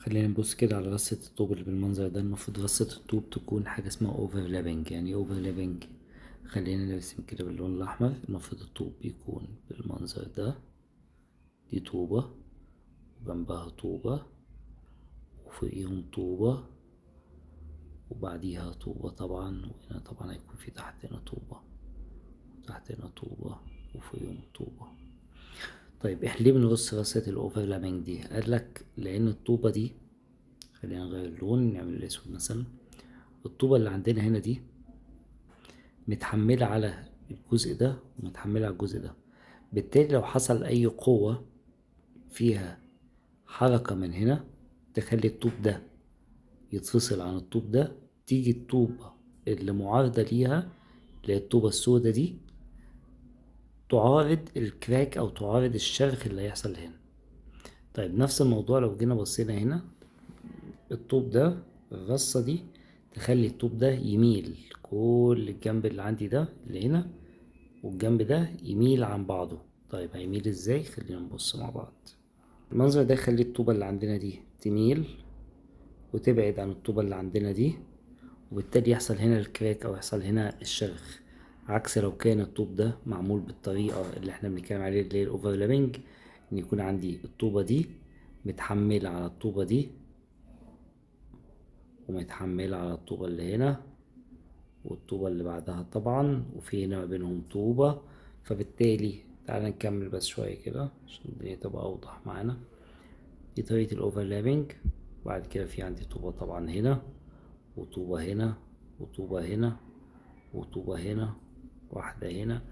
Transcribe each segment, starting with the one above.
خلينا نبص كده على رصة الطوب اللي بالمنظر ده. المفروض رصة الطوب تكون حاجة اسمها overlapping. يعني ايه overlapping؟ خلينا نرسم كده باللون الأحمر. المفروض الطوب بيكون بالمنظر ده، دي طوبة وجنبها طوبة وفوقيهم طوبة وبعديها طوبة طبعا، وهنا طبعا هيكون في تحت هنا طوبة وتحت هنا طوبة وفوقيهم طوبة. طيب احنا ليه بنرص رصة ال overlapping دي؟ قال لك لأن الطوبة دي، خلينا نغير اللون نعمل الأسود مثلا، الطوبة اللي عندنا هنا دي متحملة على الجزء ده ومتحملة على الجزء ده، بالتالي لو حصل أي قوة فيها حركة من هنا تخلي الطوب ده يتفصل عن الطوب ده، تيجي الطوبة اللي معارضة ليها اللي هي الطوبة السوداء دي تعارض الكراك أو تعارض الشرخ اللي هيحصل هنا. طيب نفس الموضوع لو جينا بصينا هنا، الطوب ده الرصة دي تخلي الطوب ده يميل، كل الجنب اللي عندي ده اللي هنا والجنب ده يميل عن بعضه. طيب هيميل ازاي؟ خلينا نبص مع بعض. المنظر ده يخلي الطوبة اللي عندنا دي تميل وتبعد عن الطوبة اللي عندنا دي، وبالتالي يحصل هنا الكراك او يحصل هنا الشرخ، عكس لو كان الطوب ده معمول بالطريقة اللي احنا بنتكلم عليها اللي هي ال overlapping، ان يكون عندي الطوبة دي متحملة على الطوبة دي ومتحملة على الطوبة اللي هنا والطوبة اللي بعدها طبعا، وفي هنا ما بينهم طوبة. فبالتالي تعالى نكمل بس شوية كده عشان الدنيا تبقى أوضح معانا. دي طريقة ال overlapping. وبعد كده في عندي طوبة طبعا هنا وطوبة هنا وطوبة هنا وطوبة هنا واحدة هنا.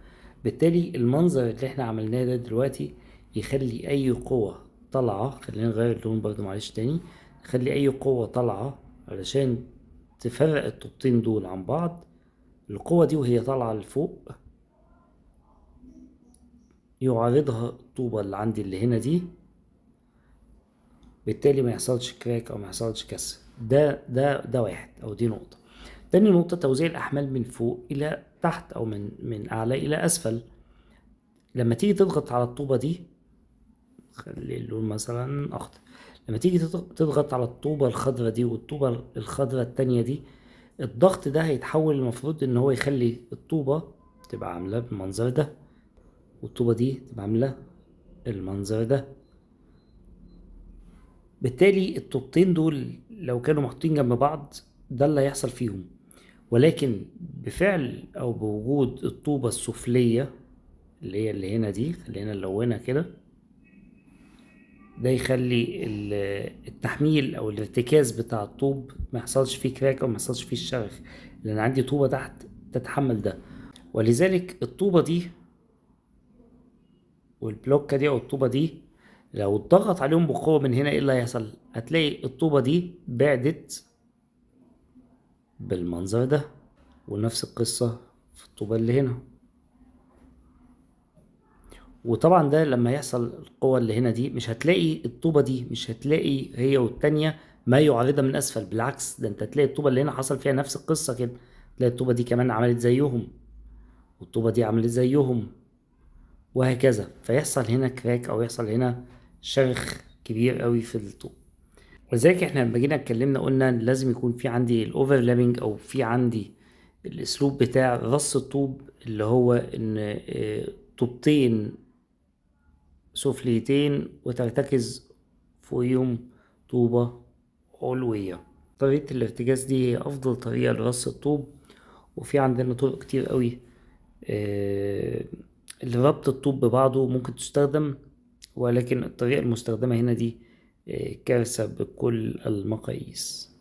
بالتالي المنظر اللي احنا عملناه ده دلوقتي يخلي أي قوة طالعة، خلينا نغير اللون برضو معلش تاني، يخلي أي قوة طالعة علشان تفرق الطوبتين دول عن بعض، القوة دي وهي طالعة لفوق يعارضها الطوبة اللي عندي اللي هنا دي، بالتالي ما يحصلش كراك أو ما يحصلش كسر. ده واحد أو دي نقطة. تاني نقطة توزيع الأحمال من فوق إلى تحت أو من أعلى إلى أسفل. لما تيجي تضغط على الطوبة دي، خلي اللون مثلا أخضر، لما تيجي تضغط على الطوبة الخضرة دي والطوبة الخضرة التانية دي، الضغط ده هيتحول، المفروض إن هو يخلي الطوبة تبقى عاملة بالمنظر ده والطوبة دي تبقى عاملة المنظر ده. بالتالي الطوبتين دول لو كانوا محطوطين جنب بعض ده اللي هيحصل فيهم، ولكن بفعل أو بوجود الطوبة السفلية اللي هي اللي هنا دي، خلينا نلونها كده، ده يخلي التحميل أو الارتكاز بتاع الطوب ما يحصلش فيه كراك أو ما يحصلش فيه الشرخ، لأن عندي طوبة تحت تتحمل ده. ولذلك الطوبة دي والبلوكة دي أو الطوبة دي لو اتضغط عليهم بقوة من هنا ايه اللي هيحصل؟ هتلاقي الطوبة دي بعدت بالمنظر ده، ونفس القصة في الطوبة اللي هنا. وطبعا ده لما يحصل القوة اللي هنا دي مش هتلاقي الطوبة دي، مش هتلاقي هي والتانية ما يعارضها من أسفل، بالعكس ده انت هتلاقي الطوبة اللي هنا حصل فيها نفس القصة كده، تلاقي الطوبة دي كمان عملت زيهم والطوبة دي عملت زيهم وهكذا، فيحصل هنا كراك أو يحصل هنا شرخ كبير قوي في الطوب. ولذلك احنا لما جينا اتكلمنا قلنا لازم يكون في عندي ال overlapping او في عندي الاسلوب بتاع رص الطوب اللي هو ان طوبتين سفليتين وترتكز فوقيهم طوبة علوية. طريقة الارتكاز دي هي افضل طريقة لرص الطوب، وفي عندنا طرق كتير قوي لربط الطوب ببعضه ممكن تستخدم، ولكن الطريقة المستخدمة هنا دي كارثة بكل المقاييس.